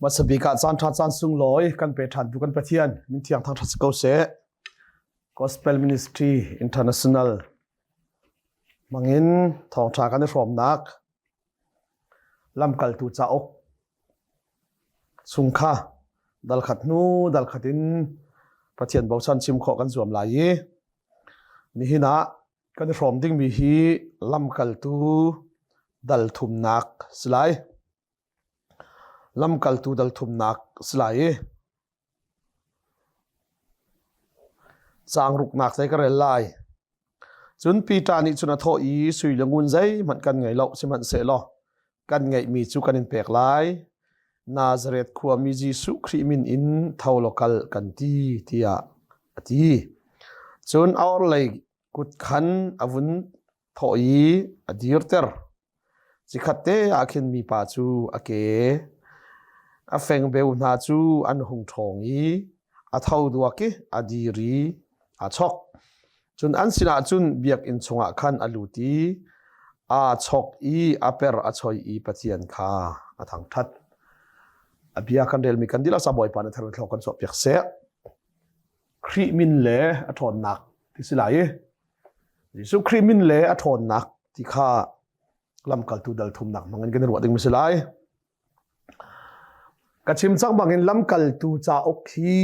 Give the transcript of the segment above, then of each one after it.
Hmasa bik ah caan ṭha caan sunglawi kan pe ṭhan tu kan Pathian min thiang thangṭhat si ko seh. Gospel Ministry International hmangin thawngṭha kan i hrawmnak lamkaltu cauk chung kha dal khat hnu dal khat in Pathian bochan chim khawh kan zuam lai i nihin ah kan i hrawm dingmi hi lamkaltu dal thumnak si lai. Lamkaltu dal thumnak si lai i caang ruknak te ka rel lai. Cun Peter nih cun a thawh i sui le ngun zeihmanh kan ngei lo, sihmanhsehlaw kan ngeihmi cu kan in pek lai. Nazareth khuami Jesuh Khrih min in tho law kal kan ti tiah a ti. Cun a orhlei kut khan a vun thawh i a dirter. Cikhatte ah khin mipa cu a ke a fengbeo hna cu an hung ṭhawng i a tho duak i a dir i aa chok. Cun an sinah cun biakinn chungah khan a lut i aa chok i a per a choi i Pathian kha a thangṭhat. A bia kan relmi kan dihlak sa Bawipa na thar thlawk kan chuahpiak seh. Khrih min le a ṭhawnnak ti si lai i Jesuh Khrih min le a ṭhawnnak ti kha lamkaltu dal thumnak hmang in kan i ruah ding si lai. Ka chim cang bangin lamkaltu cauk hi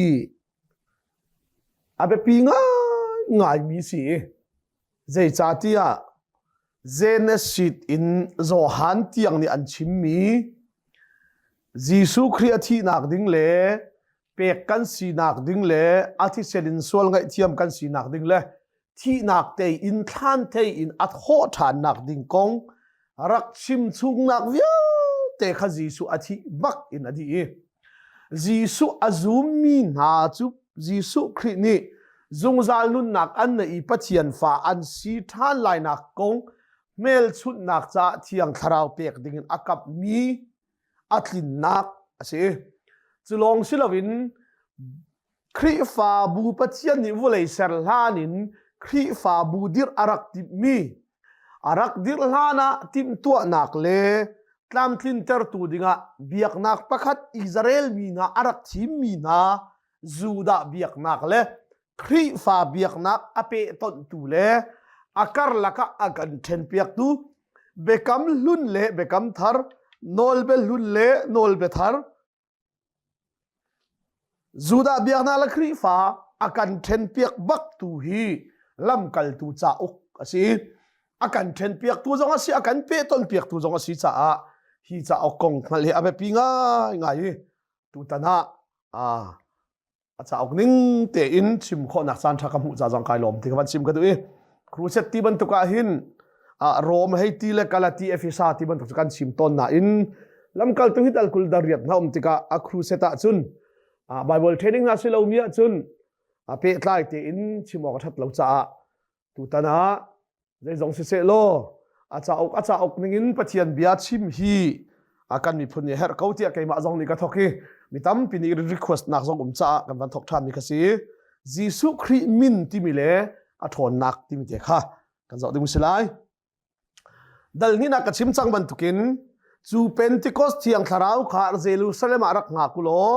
a biapi ngaingaimi si. Zeicahtiah Genesis in Johan tiang nih an chimmi Jesuh Khrih a thihnak ding le pek kan sinak ding le a thisen in sual ngaihthiam kan sinak ding le thihnak tei in thlan thei in a thawh ṭhannak ding kong rak chim chungnak vialte kha Jesuh a thih bak in a dih i Jesuh a zummi hna cu Jesuh Khrih nih zungzal nunnak an nei i Pathian fa an si ṭhan lainak kong hmelchunhnak caah Thiang Thlarau pek dingin a kapmi a tlinnak a si. Cu lawng si loin Khrihfabu Pathian nih vawlei ser hlan in Khrihfabu dirh a rak timhmi a rak dirh hlan ah timhtuahnak le tlamtlintertu dingah biaknak pakhat Israel mi hna a rak thimmi hna Judah biaknak le Khrihfa biaknak a pehtonhtu le a karlak ah a kan ṭhenpiaktu biakam hlun le biakam thar nawlbia hlun le nawlbia thar Judah biaknak le Khrihfa a kan ṭhenpiak baktu hi lamkaltu cauk a si. A kan ṭhenpiaktu zong a si, a kan pehtonpiaktu zong a si caah hi cauk kong hngalh hi a biapi ngaingai i tutan ah a cauk ning tein chim khawhnak caan ṭha ka hmuh ca zong kai lawm ti ka van chim ka duh i crusade ti bantuk ah hin Rome hei ti le Galati Efesa ti bantuk cu kan chim tawn nain lamkaltu hi dal kul dal riat hna um tikah a crusade ah cun Bible training hna si lomi ah cun pehtlai tein chim awk a ṭhat lo caah Tutan ah zeizong siseh law a cauk a cauk ningin Pathian bia chim hi a kan miphun nih herh ko tiah keimah zong nih ka thok i mi tampi nih request nak zong um caah kan van thok ṭhan mi kha si. Jesuh Khrih min timi le a ṭhawnnak timi te kha kan zoh ding si lai. Dal hnihnak ka chim cang bantukin cu Pentecost thiang thlarau kha Jerusalem ah rak ngak u law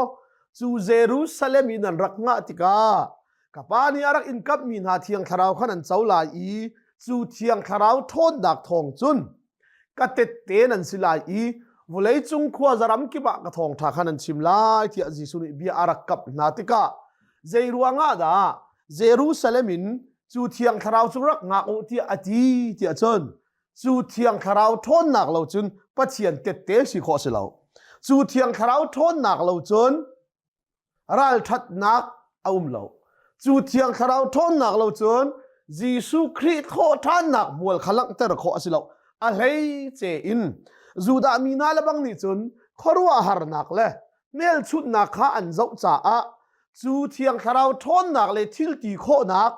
cu Jerusalem i nan rak ngah tikah ka pa nih a rak in kamhmi hna thiang thlarau kha nan co lai i cu thiang thlarau ṭhawnnak thawng cun ka tette nan si lai i vawleicung khuaza ram kip ah ka thawngṭha kha nan chim lai tiah Jesuh nih bia a rak kamh hna tikah zei ruangah dah Jerusalem in cu thiang thlarau cu rak ngak u tiah a ti tiah cun cu thiang thlarau ṭhawnnak lo cun Pathian tette si khawh si lo cu thiang thlarau ṭhawnnak lo cun ralṭhatnak a um lo cu thiang thlarau ṭhawnnak lo cun Jesuh Khrih thawhṭhannak hmual kha langhter khawh a si lo a hleice in Judah mi hna le bang nih cun khuaruahharnak le hmelchunhnak kha an zoh caah cu thiang thlarau ṭhawnnak le thil ti khawhnak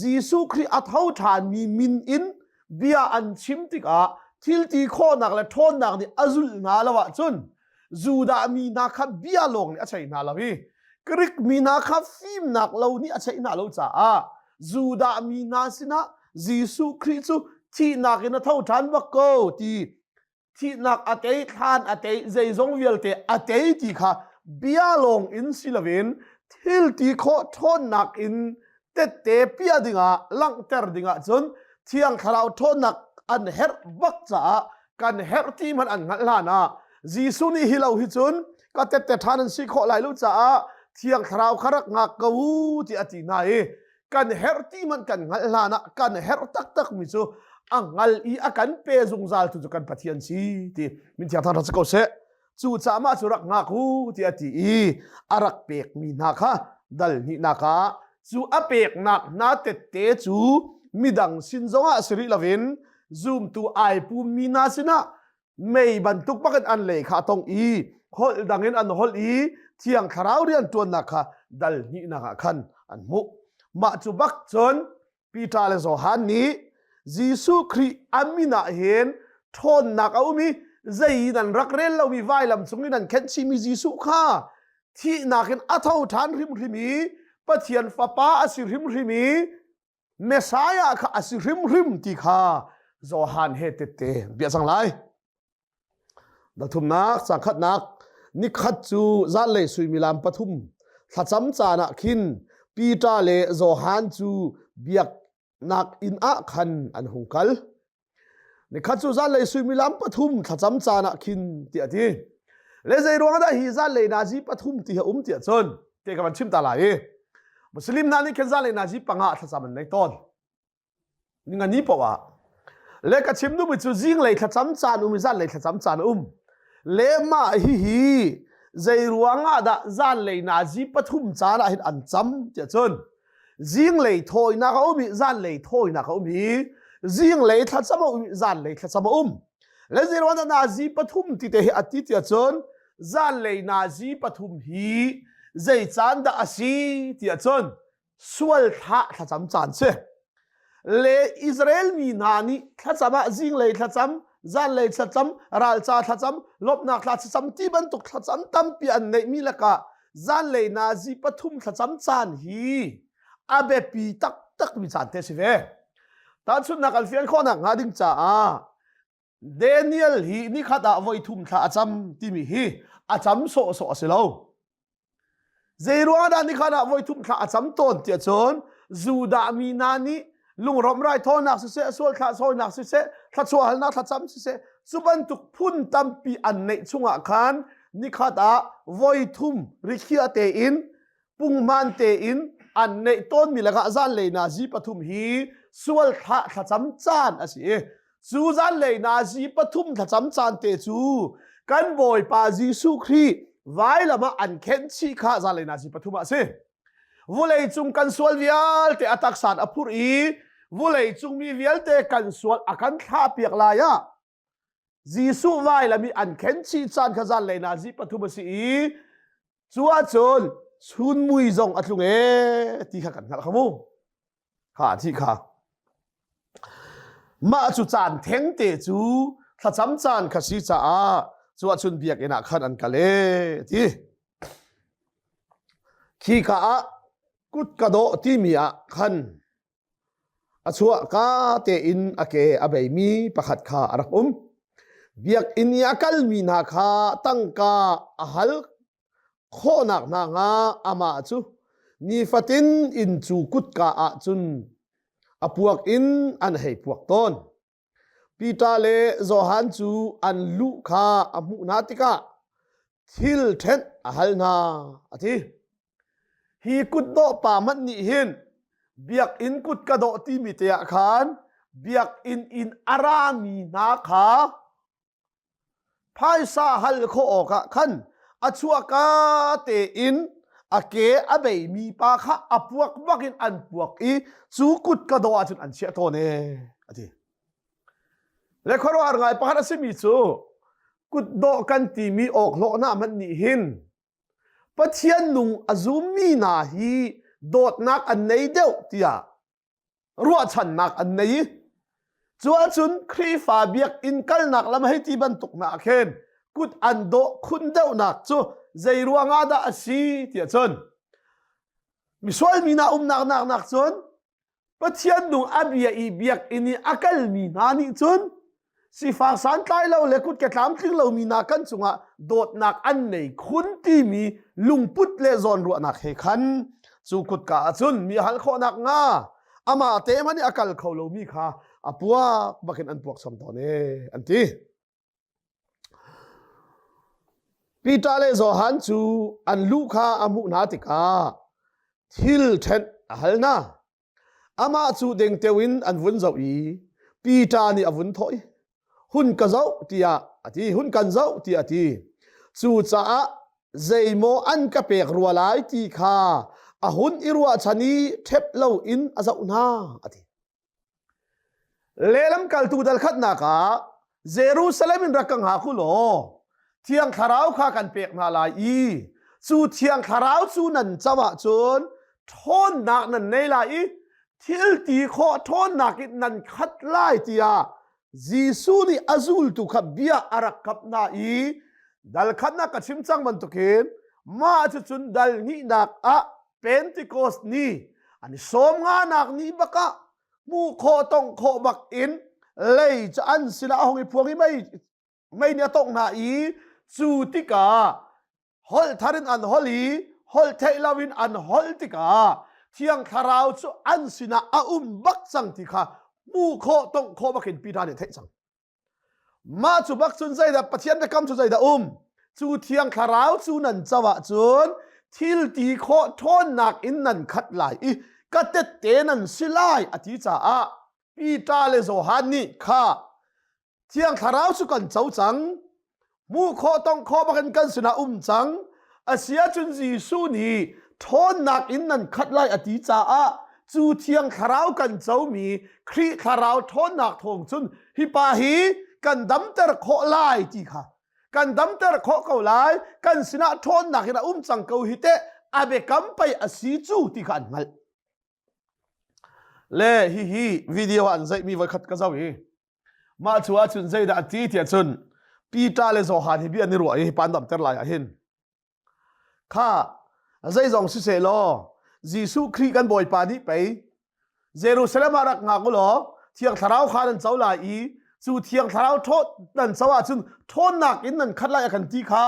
Jesuh Khrih a tho ṭhanmi min in bia an chim tikah thil ti khawhnak le ṭhawnnak nih a zulh hna lo ahcun Judah mi hna kha bia lawng nih a cheih hna lo i Greek mi hna kha fimnak lo nih a cheih hna lo caah Judah mi hna sinah Jesuh Khrih cu thihnak in a tho ṭhan bak ko ti thihnak a tei thlan a tei zeizong vialte a tei ti kha. bia lawng in si loin thil ti khawh ṭhawnnak in tette piah dingah langhter dingah cun Thiang Thlarau ṭhawnnak an herh bak caah kan herh ti hmanh an hngalh hlan ah Jesuh nih hi lo hi cun ka tette ṭhan an si khawh lai lo caah Thiang Thlarau kha rak ngak ko u ti a ti hna i kan herh ti hmanh kan hngalh hlan ah kan herh taktak mi cu a hngal i a kan pe zungzal tu cu kan Pathian si ti min thiang thang si ko seh. Cu caah mah cu rak ngak u ti a ti i a rak pekmi hna kha dal hnihnak ah cu a peknak hna tette cu midang sin zongah si rih loin zumtu ai pummi hna sinah mei bantuk bakin an lei kha a tong i holh dangin an holh i thiang thlarau rian ṭuannak kha dal hnihnak ah khan an hmuh. Mah cu bak cun Peter le Johan nih Jesuh Khrih a min ah hin ṭhawnnak a um i zei nan rak rel lomi vailam cung i nan khenh chihmi Jesuh kha thihnak in a tho ṭhan hrimhrim i Pathian Fapa a si hrimhrim i Messiah kha a si hrimhrim ti kha Johan he tette bia cang lai. Dathumnak cangkhatnak nikhat cu zanlei suimilam pathum thlacam caan ah khin Peter le Johan cu biaknak inn ah khan an hung kal. Nikhat cu zanlei suimilam pathum thlacam caan ah khin tiah a ti. Le zei ruang dah hi zanlei nazi pathum ti hi a um tiah cun te ka van chim ta lai i Muslim hna nih khin zanlei nazi panga thlacam an nei tawn. Ningani paoh ah le ka chim duhmi cu zinglei thlacam caan um i zanlei thlacam caan um le mah hihi zei ruang ah dah zanlei nazi pathum caan ah hin an cam tiah cun zinglei thawinak a um i zanlei thawinak a um i zinglei thlacam a um i zanlei thlacam a um le zei ruang dah nazi pathum ti te hi a ti tiah cun zanlei nazi pathum hi zei caan dah a si tiah cun sual thlah thlacam caan si le Israel mi hna nih thlacam ah zinglei thlacam zanlei thlacam ralca thlacam lawmhnak thla thlacam ti bantuk thlacam tampi an neihmi lakah zanlei nazi pathum thlacam caan hi a biapi taktak mi caan te si ve tahchunhnak an fian khawhnak hnga ding caah Daniel hi nikhat ah voi thum thla a cam timi hi a cam sawhsawh a si lo Zeiruang dah nikhat ah voithum thla a cam tawn tiah cun Judah mi hna nih lungromh raithawinak siseh, sual thlah sawinak siseh, thluachuah halnak thlacam siseh, cu bantuk phun tampi an neih chungah khan nikhat ah voithum rikhiah tein punghman tein an neih tawnmi lakah zanlei nazi pathum hi sual thlah thlacam caan a si i cu zanlei nazi pathum thlacam caan te cu kan Bawipa Jesuh Khrih vailam ah an khenh chih kha zanlei nazi pathum ah a si. Vulei cung kan sual vialte a taksan a phurh i vulei cung mi vialte kan sual a kan thlah piak lai ah Jesuh vailam i an khen chih caan kha zanlei nazi pathum a si i cu ahcun chun mui zong a tlung e ti kha kan hngalh kha mu kha thi kha mah cu caan theng te cu thlacam caan kha si caah cu ahcun biakinn ah khan an kal e ti khi ka ah kut ka dawh timi ah khan A chuahka tein a ke a beimi pakhat kha a rak um. Biakinn i a kalmi hna kha tangka a hal khawhnak hna hnga amah cu nifatin inn cu kutka ah cun a puak in an hei puak tawn. Peter le Johan cu an luh kha a hmuh hna tikah thil ṭhenh a hal hna a ti. Hi kutdawh pa hmanh nih hin biakinn kut ka dawh timi te ah khan biakinn in a rami hna kha Phaisa hal khawh awkah khan a chuahka tein a ke a beimi pa kha a puak bakin an puak i cu kut ka dawh ahcun an chiah tawn ee a ti. Le khuaruahhar ngai pakhat a simi cu kutdawh kan timi awkhlawhnak hmanh nih hin Pathian nung a zummi hna hi dawtnak an nei deuh tiah ruahchannak an nei i cu ahcun Khrihfa biakinn kalnak lam hei ti bantuk hna ah khin kut an dawh khun deuhnak cu zei ruangah dah a si tiah cun misual mi hna umnak nak nak cun Pathian nung a bia i biakinn i a kalmi hna nih cun. Sifak santlai lo le kutke tlamtling lomi hna kan cungah dawtnak an nei khun timi lungput le zawnruahnak he khan cu kutka ahcun mi hal khawhnak nga amah te hmanh i a kal kho lomi kha a puak bakin an puak chom tawn e an ti. Peter le Johan cu an lu kha a hmuh hna tikah thil ṭhenh a hal hna. Amah cu dengteo in an vun zoh i Peter nih a vun thawh i, Hun ka zoh tiah a ti, hun kan zoh tiah a ti. Cucaah zeimaw an ka pek rua lai ti kha a hun i ruahchan i ṭhep loin a zoh hna a ti. Lehlam kaltu dal khatnak ah Jerusalem in rak ka hngak u law Thiang Thlarau kha kan pek hna lai i cu Thiang Thlarau cu nan co ahcun ṭhawnnak nan nei lai i thil ti khawh ṭhawnnak in nan khat lai tiah Jesuh nih a zultu kha bia a rak kap hna i dal khatnak ka chim cang bantukin mah cucun dal hnihnak ah Pentecost ni an i sawm nganak ni bakah hmuh khawh tongh khawh bak in lei cu an sinah a hung i phuang i mei mei nih a tongh hna i cu tikah holh thar in an holh i holh theih lo in an holh tikah thiang thlarau cu an sinah a um bak cang ti kha hmuh khawh tongh khawh bak in Peter nih a theih cang. Mah cu bak cun zeidah Pathian biakam cu zeidah um? Cu thiang thlarau cu nan co ahcun thil ti khawh ṭhawnnak in nan khat lai i ka tette nan si lai a ti caah Peter le Johan nih kha thiang thlarau cu kan co cang hmuh khawh tongh khawh bakin kan sinah um cang asiahcun Jesuh nih ṭhawnnak in nan khat lai a ti caah cu thiang thlarau kan comi Khrih thlarau ṭhawnnak thawng cun hi pa hi kan damter khawh lai ti kha kan damter khawh ko lai kan sinah ṭhawnnak in a um cang ko hi teh a biakam pei a si cu ti kha an hngalh le hihi video ah an zeihmi voikhat ka zoh i Mah cu ahcun zeidah a ti tiah cun Peter le Johan hi bia an i ruah i hi pa an damter lai ah hin kha zeizong siseh law Jesuh Khrih kan Bawipa nih pei Jerusalem ah rak ngak u law Thiang Thlarau kha nan co lai i cu Thiang Thlarau ṭhaw nan co ahcun ṭhawnnak in nan khat lai a kan ti kha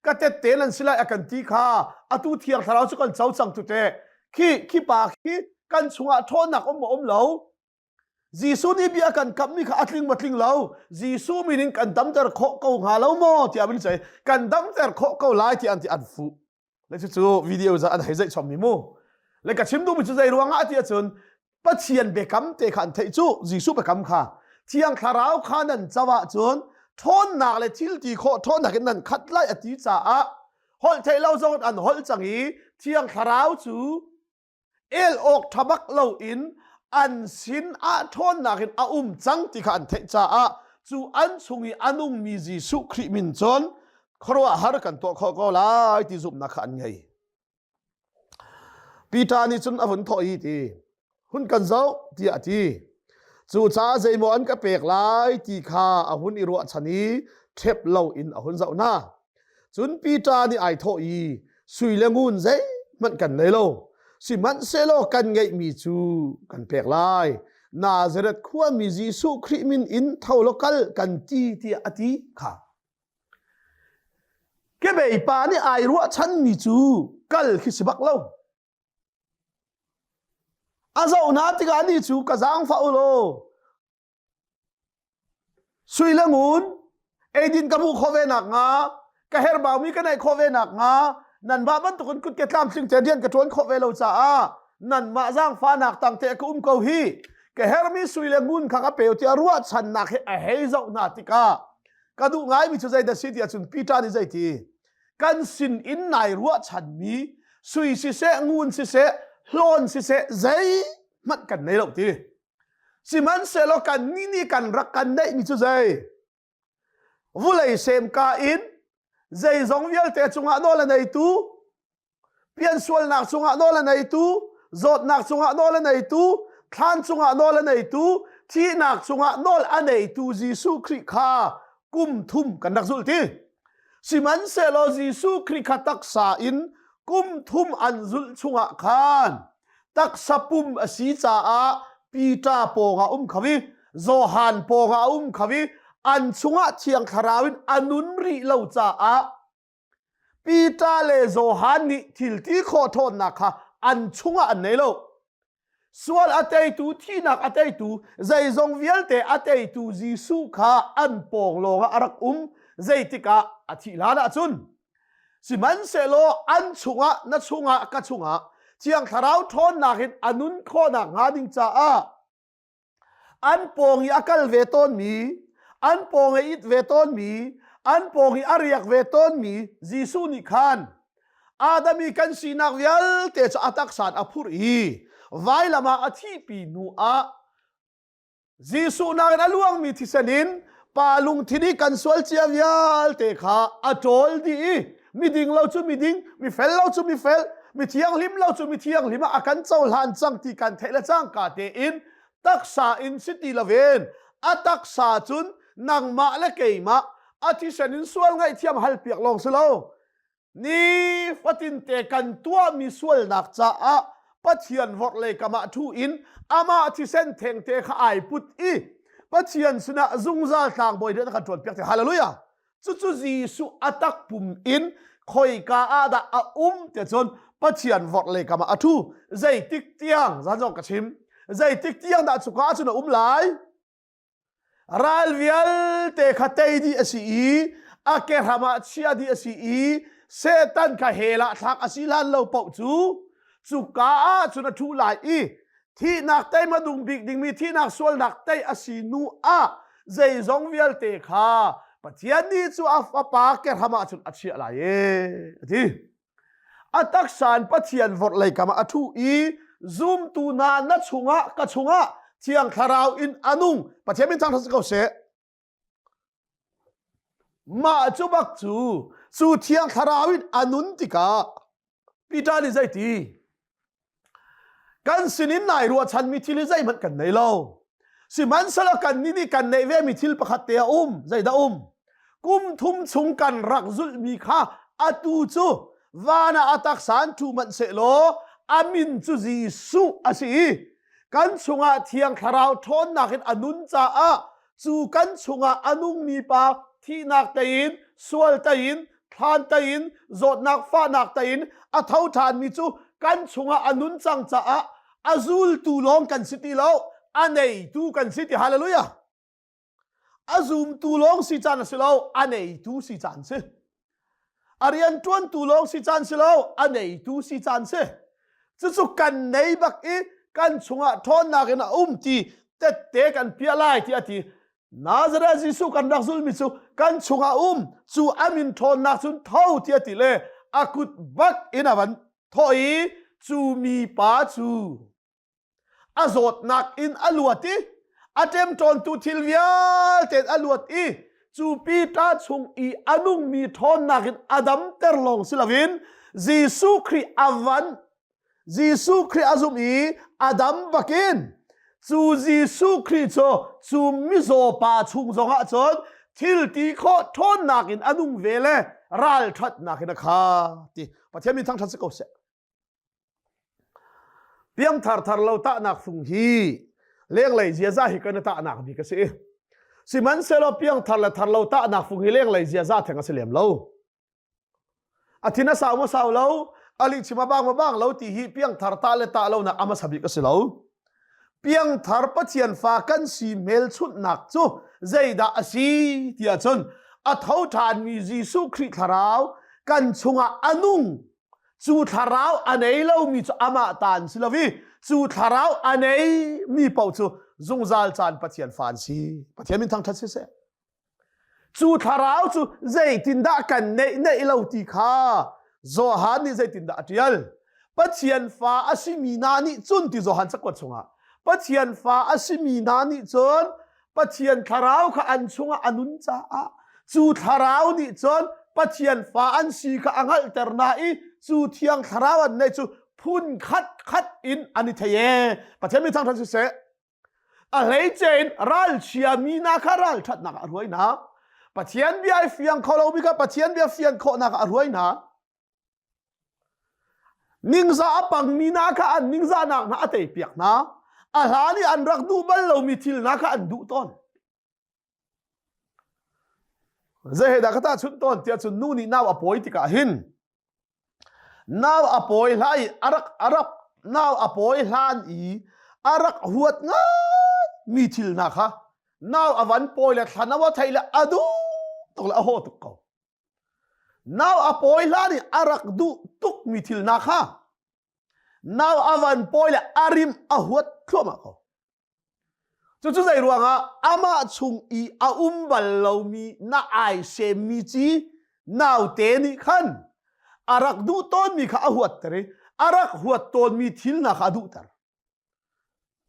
ka tette nan si lai a kan ti kha atu Thiang Thlarau cu kan co cang tu teh khi khi pa khi kan chungah ṭhawnnak um maw um lo Jesuh nih bia kan kamhmi kha a tling maw tling lo Jesuh min in kan damter khawh ko hnga lo maw tiah an ceih kan damter khawh ko lai tiah an ti an fuh le cucu video za an hei zeih chommi mu le ka chim duhmi cu zei ruangah ti ahcun Pathian biakam te kha an theih cu Jesuh biakam kha Thiang Thlarau kha nan co ahcun ṭhawnnak le thil ti khawh ṭhawnnak in nan khat lai a ti caah holh theih lo zong an holh cang i Thiang Thlarau cu el awk ṭha bak loin an sin ah ṭhawnnak in a um cang ti kha an theih caah cu an chung i a nungmi Jesuh Khrih min cun khuaruahhar kan tuah khawh ko lai ti zumhnak kha an ngei. Peter nih cun a vun thawh i ti hun kan zoh tiah a ti. Cucaah zeimaw an ka pek lai ti kha a hun i ruahchan i ṭhep loin a hun zoh hna. Cun Peter nih ai thawh i sui le ngun zeihmanh kan nei lo. Sihmanhsehlaw kan ngeihmi cu kan pek lai. Nazareth khuami Jesuh Khrih min in tho law kal kan ti tiah a ti kha. Kebei pa nih ai ruahchanmi cu kal khi si bak lo. A zoh hna tikah ni cu ka zaangfah u law Sui le ngun eidin ka hmuh khawh ve nak hnga ka herbaumi ka neih khawh ve nak hnga nanmah bantukin kutke tlamtling te rian ka ṭuan khawh ve lo caah nanmah zaangfahnak tangte ka um ko hi ka hermi sui le ngun kha ka peu tiah ruahchannak he a hei zoh hna tikah ka duh ngaimi cu zeidah si ti ahcun Peter nih zeiti kan sin in nai ruahchanmi sui siseh ngun siseh hlawn siseh zeihmanh kan nei lo ti Sihmanhsehlaw kannih nih kan rak kan neihmi cu zei? Vulei semka in zeizong vialte cungah nawl a neitu, piansualnak cungah nawl a neitu, zawtnak cungah nawl a neitu, thlan cungah nawl a neitu, thihnak cungah nawl a neitu Jesuh Khrih kha kum thum kan rak zulh ti. Sihmanhsehlaw Jesuh Khrih kha taksa in kum thum an zulh chungah khan taksa pum a si caah Peter pawngah um kho i Johan pawngah a um kho i An chungah Thiang Thlarau in a nun rih lo caah Peter le Johan nih thil ti khawh ṭhawnnak kha an chungah an nei lo. Sual a teitu, thihnak a teitu, zeizong vialte a teitu Jesuh kha an pawng lawngah a rak um. Zeitik ah a thih hlan ahcun. Sihmanhsehlaw an chungah, na chungah, ka chungah Thiang Thlarau ṭhawnnak in a nun khawhnak hnga ding caah an pawng i a kal ve tawnmi an pawng i it ve tawnmi an pawng i a riak ve tawnmi Jesuh nih khan Adam i kan sinak vialte cu a taksa in a phurh i vailam ah a thihpi hnu ah Jesuh nakin a luangmi thisen in pa lungthin i kan sual cia vialte kha a ṭawl dih i miding lo cu miding mifel lo cu mifel mi thianghlim lo cu mi thianghlim ah a kan cohlan cang ti kan theih le cangka tein taksa in si ti loin a taksa cun nangmah le keimah a thisen in sual ngaihthiam halpiak lawng si lo nifatin te kan tuahmi sualnak caah Pathian vorhlei kam ah ṭhu in amah thisen thengte kha ai put i Pathian sinah zungzal tlangbawi rian a kan ṭuanpiak te hallelujah Cucu Jesuh a takpum in khoika ah dah a um ti cun Pathian vorhlei kam ah a ṭhu. Zeitik tiang, zan zong ka chim, zeitik tiang dah cuka ah cun a um lai? Ral vialte kha tei dih a si i a kehram ah chia dih a si i Satan kha hell ah thlak a si hlan lo paoh cu cuka ah cun a ṭhu lai i Thihnak tei hmadung bik dingmi thihnak sualnak tei a si nu ah zeizong vialte kha Pathian nih cu a fapa kehram ah cun a chiah lai e a ti. A taksa in Pathian vorhlei kam ah a ṭhu i zumtu hna na chungah ka chungah Thiang Thlarau in a nung Pathian min thangṭhat si ko seh. Mah cu bak cu cu Thiang Thlarau in a nun tikah Peter nih zeiti? Kan sinin nai ruahchanmi thil hi zeihmanh kan nei lo. Sihmanhsehlaw kannih nih kan neih vemi thil pakhat te a um. Zeidah um? Kum thum chung kan rak zulhmi kha atu cu van ah a taksa in ṭhu hmanh sehlaw a min cu Jesuh a si i kan chungah Thiang Thlarau ṭhawnnak in a nun caah cu kan chungah a nungmi pa thihnak tei in sual tei in thlan tei in zawtnak fahnak tei in a tho ṭhanmi cu kan chungah a nun cang caah a zultu lawng kan si ti lo a neitu kan si ti hallelujah a zumtu lawng si caan a si lo a neitu si caan si a rian ṭuantu lawng si caan si lo a neitu si caan si cucu kan nei bak i kan chungah ṭhawnnak in a um ti tette kan piah lai ti a ti Nazareth Jesuh kan rak zulmi cu kan chungah um cu a min ṭhawnnak cun tho ti a ti le a kut bak in a van thawh i cu mi pa cu a zawtnak in a luat i a ṭemṭawntu thil vialte in a luat i cu Peter chung i a nungmi ṭhawnnak in a damter lawng si loin Jesuh Khrih a van Jesuh Khrih a zumh i a dam bakin cu Jesuh Khrih cu cu mizaw pa chung zongah cun thil ti khawh ṭhawnnak in a nung ve le ralṭhatnak in a kha ti Pathian min thangṭhat si ko seh. Piangthar thar lo tahnak fung hi lenglei ziaza hi kan i tahnak bik a si. Sihmanhsehlaw piangthar le thar lo tahnak fung hi lenglei ziaza theng a si lem lo. A thin a sau maw sau lo, a lihchim a bang maw bang lo ti hi piangthar tah le tah lonak a hmasa bik a si lo. Piangthar Pathian fa kan si hmelchunhnak cu zeidah a si ti ahcun a tho ṭhanmi Jesuh Khrih thlarau kan chungah a nung cu thlarau a nei lomi cu amah ta an si lo i cu thlarau a nei mi paoh cu zungzal caan Pathian fa an si. Pathian min thangṭhat siseh. Cu thlarau cu zeitindah kan neih neih lo ti kha Johan nih zeitindah a ṭial? Pathian fa a simi hna nih cun ti Johan cakuat chungah Pathian fa a simi hna nih cun Pathian thlarau kha an chungah a nun caah cu thlarau nih cun Pathian fa an si kha a hngalhter hna i cu thiang thlarau an neih cu phun khat khat in an i thei ee Pathian min thangṭhat siseh A hleice in ralchia mi hna kha ralṭhatnak ah a hruai hna. Pathian bia i fiang kho lomi kha Pathian bia fian khawhnak ah a hruai hna. Ningzah a pangmi hna kha an ningzahnak hna a teipiak hna. A hlan i an rak duh bal lomi thil hna kha an duh tawn. Zei he dah ka tahchunh tawn tiah cun nu nih nau a pawi tikah hin nau a pawi hlan i a rak a rak nau a pawi hlan i a rak huat ngai mi thil hna kha nau a van pawi le thlan a va thei le a duh tuk le a haw tuk ko. Nau a pawi hlan i a rak duh tuk mi thil hna kha nau a van pawi le a rim a huat thluahmah ko. Cucu zei ruangah amah chung i a um bal lomi na ai semmi ci naute nih khan a rak duh tawnmi kha a huatter i a rak huat tawnmi thil hna kha a duhter.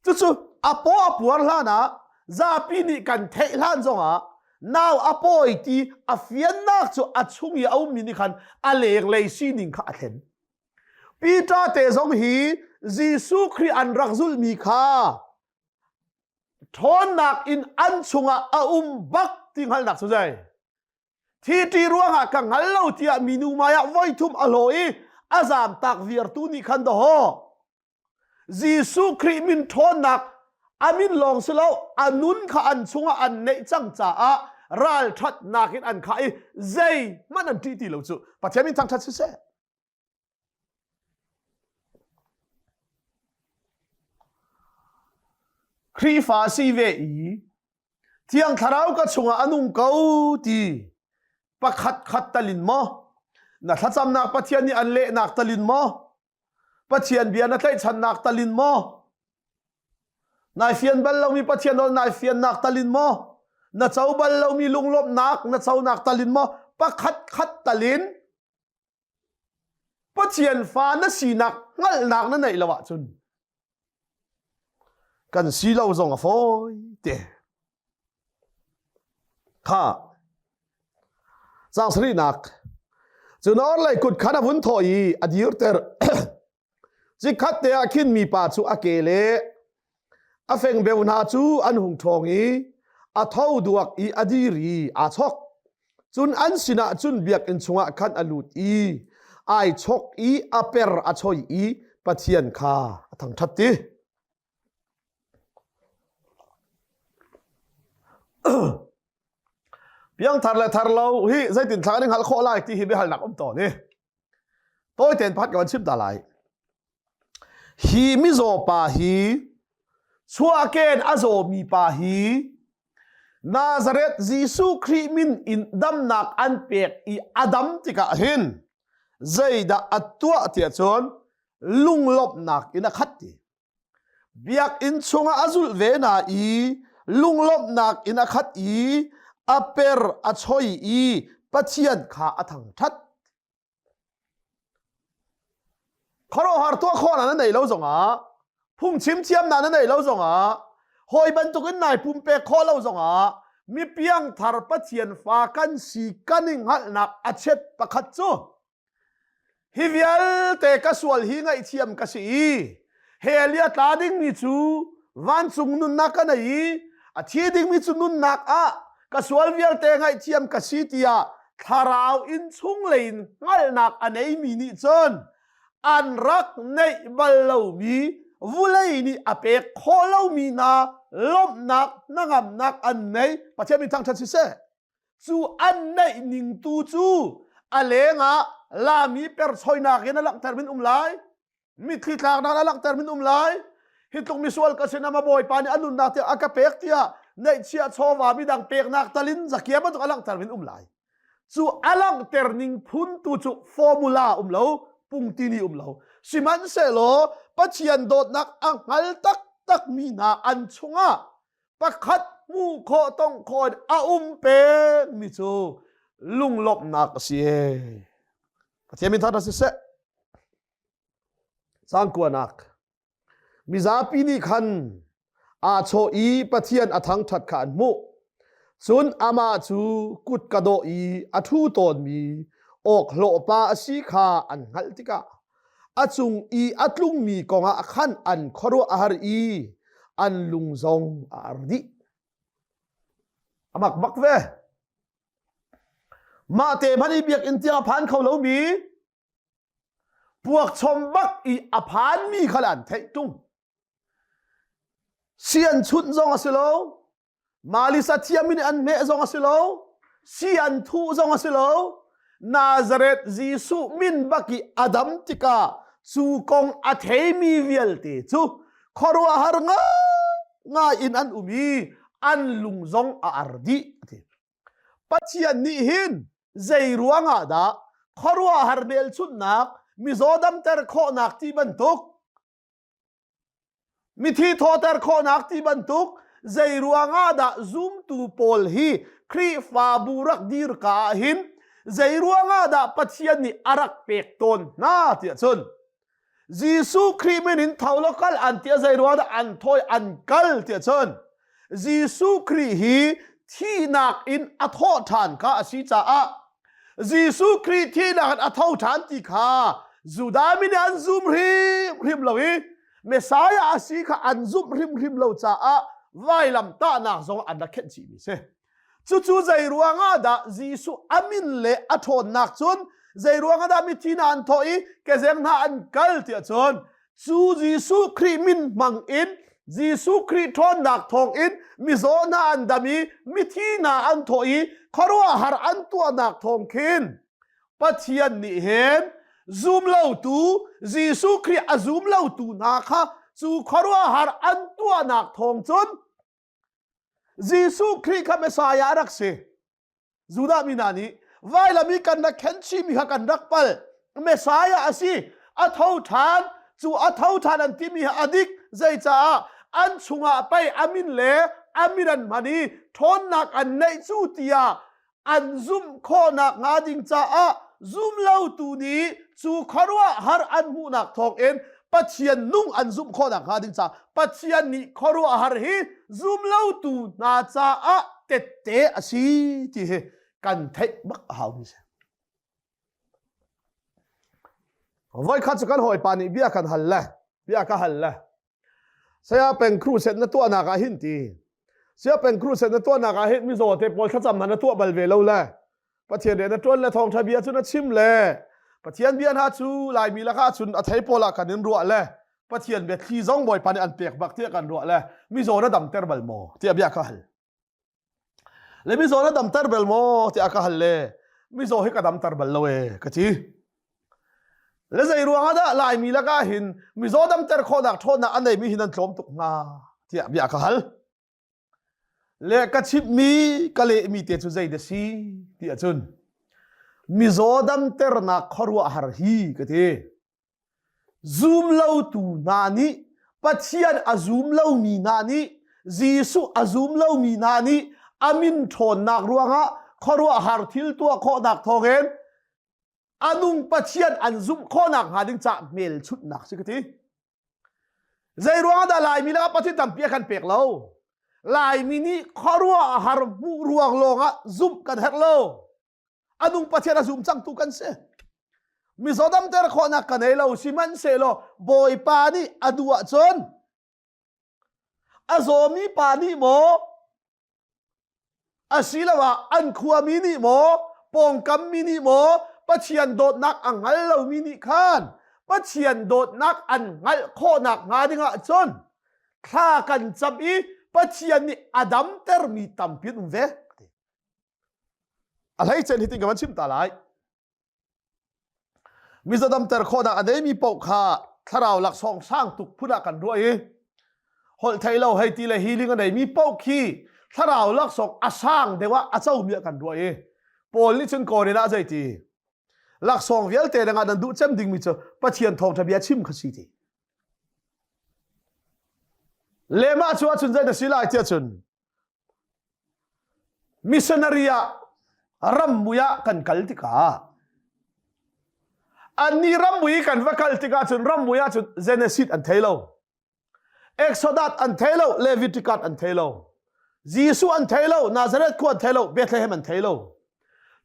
Cucu a paw a puar hlan ah zapi nih kan theih hlan zongah nau a pawi ti a fiannak cu a chung i a ummi nih khan a lenglei sining kha a thlen. Peter te zong hi Jesuh Khrih an rak zulhmi kha ṭhawnnak in an chungah a um bak ti hngalhnak cu zei? Thi ṭi ruangah ka hngal lo tiah minu maiah voithum a hlaw i a zamtak viartu nih khan dawhaw Jesuh Khrih min ṭhawnnak a min lawng si lo a nun kha an chungah an neih cang caah ralṭhatnak in an khah i zeihmanh an ṭih ti lo cu Pathian min thangṭhat siseh. Khrihfa si ve i Thiang Thlarau ka chungah a nung ko ti pakhat khat talin maw na thlacamnak Pathian nih an lehnak talin maw Pathian bia na tlaihchannak talin maw nai fian bal lomi Pathian nawl nai fiannak talin maw na co bal lomi lunglawmhnak na conak talin maw pakhat khat talin Pathian fa na sinak hngalhnak na neih lo ahcun kan si lo zong a fawi te. Kha cang sarihnak cun orlei kut khan a vun thawh i a dirter. Cikhat te ah khin mipa cu a ke le a fengbeu hna cu an hung ṭhawng i a tho duak i a dir i aa chok. Cun an sinah cun biakinn chungah khan a lut i ai chok i a per a choi i Pathian kha a thangṭhat ti. Piangthar le thar lo hi zeitin thla kan i hngalh khawh lai ti hi biahalnak um tawn i Tawi tein pakhat ka van chim ta lai. Hi mizaw pa hi chuahken a zawmi pa hi Nazareth Jesuh Khrih min in damnak an pek i a dam tikah hin zeidah a tuah tiah cun lunglawmhnak in a khat ti. Biakinn chungah a zulh ve na i lunglawmhnak in a khat i a per a choi i Pathian kha a thangṭhat. Khuaruahhar tuah khawh na nei lo zongah phungchim thiam na nei lo zongah hawi bantukin nai pumpek khawh lo zongah mi piangthar Pathian fa kan si kan i hngalhnak a chet pakhat cu Hi vialte ka sual hi ngaihthiam ka si i hell i a tla dingmi cu vancung nunnak ka nei i a thi dingmi cu nunnak ah ka sual vialte ngaihthiam ka si tiah thlarau in chunglei in hngalhnak a neimi nih cun an rak neih bal lomi vulei nih a pek khawh lomi hna lawmhnak hnangamnak an nei Pathian min thangṭhat siseh Cu an neih ning tu cu a lengah lami perchoinak in a langhter min um lai. Mitthli tlaknak a langhter min um lai. Hi tluk misual ka sin ama bawipa nih a nunnak tiah a ka pek tiah neihchiah chawva midang peknak talin zakia bantuk a langhter min um lai. Cu a langhter ning phun tu cu formula um lo, pungtini um lo. Sihmanhsehlaw Pathian dawtnak a hngal taktak mi hna an chungah pakhat hmuh khawh tongh khawh in a um pengmi cu lunglawmhnak a si Pathian min thangṭhat siseh cang kuanak mizapi nih khan aa chawh i Pathian a thangṭhat kha an hmuh cun amah cu kut ka dawh i a ṭhu tawnmi awk hlawhpa a si kha an hngalh tikah a cung i a tlungmi kongah khan an khuaruah a har i an lung zong a ar dih. A mak bak ve. Mah te hmanh i biakinn tiang a phan kho lomi puakchom bak i a phanmi kha an theih tung. Sian chunh zong a si lo. Malisa thiam in an hmeh zong a si lo. Si an thuh zong a si lo. Nazareth Jesuh min bak i a dam tikah cu kong a theimi vialte cu khuaruahhar ngai in an um i an lung zong a ar dih a ti. Pathian nih hin zei ruangah dah khuaruahhar hmelchunhnak mizaw damter khawhnak ti bantuk mithi thawter khawhnak ti bantuk zei ruangah dah zumtu pawl hi Khrihfabu rak dir ka ah hin zei ruangah dah Pathian nih a rak pek tawn hna tiah cun Jesuh Khrih min in tho law kal an ti zei ruangah dah an thawi an kal tiah cun Jesuh Khrih hi thihnak in a thawh ṭhan kha a si caah Jesuh Khrih thihnak in a tho ṭhan ti kha Judah mi nih an zum hrimhrim lo i Messiah a si kha an zumh hrimhrim lo caah vailam tahnak zong an rak khenh chihmi si. Cucu zei ruangah dah Jesuh a min le a ṭhawnnak cun zei ruangah dah mithi hna an thawh i kezeng hna an kal tiah cun cu Jesuh Khrih min hmang in Jesuh Khrih ṭhawnnak thawng in mizaw hna an dam i mithi hna an thawh i khuaruahhar an tuahnak thawng khin Pathian nih hin zum lotu Jesuh Khrih a zum lotu hna kha cu khuaruahhar an tuahnak thawng cun Jesuh Khrih kha Messiah a rak si. Judah mi hna nih vailam i kan rak khen chihmi kha kan rak pal. Messiah a si. A tho ṭhan. Cu a tho ṭhan an timi hi a dik. Zeicaah an chungah pei a min le a min an hman i ṭhawnnak an neih cu tiah an zumh khawhnak hnga ding caah zumlotu nih cu khuaruahhar an hmuhnak thawngin Pathian nung an zumh khawhnak hnga ding caah Pathian nih khuaruahhar hi zumlotu hna caah tette a si ti hi kan theih bak a haumi si. Voikhat cu kan hawipa nih bia kan hal le bia ka hal le Saya peng crusade na tuahnak ah hin ti. Saya peng crusade na tuahnak ah hin mizaw te pawl thlacam hna na tuah bal ve lo le. Pathian rian na ṭuan le thawngṭha bia cu na chim le Pathian bia hna cu Laimi lakah cun a thei pawl ah kan in ruah le Pathian bia thli zong Bawipa nih an pek bak tiah kan ruah le mizaw na damter bal maw tiah bia ka hal. Le mizaw na damter bal maw tiah ka hal le mizaw hi ka damter bal lo e ka ti. Le zei ruang ah dah Laimi lakah hin mizaw damter khawhnak ṭhawnnak a neimi hi nan tlawm tuk hnga tiah bia ka hal. Le ka chimhmi ka lehmi te cu zei dah si ti ahcun mizaw damternak khuaruahhar hi ka ti. Zum lotu hna nih Pathian a zum lomi hna nih Jesuh a zum lomi hna nih a min ṭhawnnak ruangah khuaruahhar thil tuah khawhnak thawngin a nung Pathian an zumh khawhnak hnga ding caah hmelchunhnak si ka ti. Zei ruang dah Laimi lakah Pathian tampi a kan pek lo? Laimi nih khuaruah har hmuh ruang lawngah zumh kan herh lo. A nung Pathian a zum cangtu kan si. Mizaw damter khawhnak ka nei lo sihmanhsehlaw Bawipa nih a duh ahcun a zawmi pa nih maw asiloah an khuami nih maw pawngkammi nih maw Pathian dawtnak a hngal lomi nih khan Pathian dawtnak an hngalh khawhnak hnga dingah cun thla kan cam i Pathian nih a damtermi tampi an um ve. A hleicen hitin ka van chim ta lai. Mizaw damter khawhnak a neimi paoh kha thlarau laksawng sang tuk phun ah kan ruah i holh thei lo hei ti le healing a neimi paoh khi thlarau laksawng a sang deuh ah a comi ah kan ruah i Paul nih cun Korin ah zei ti laksawng vialte dangah nan duh cem dingmi cu Pathian thawngṭha bia chim kha si ti le mah cu ahcun zei na si lai tiah cun Missionary ah rammui ah kan kal tikah annih rammui kan va kal tikah cun rammui ah cun Genesis an thei lo Exodus an thei lo Leviticus an thei lo Jesuh an thei lo Nazareth khua an thei lo Bethlehem an thei lo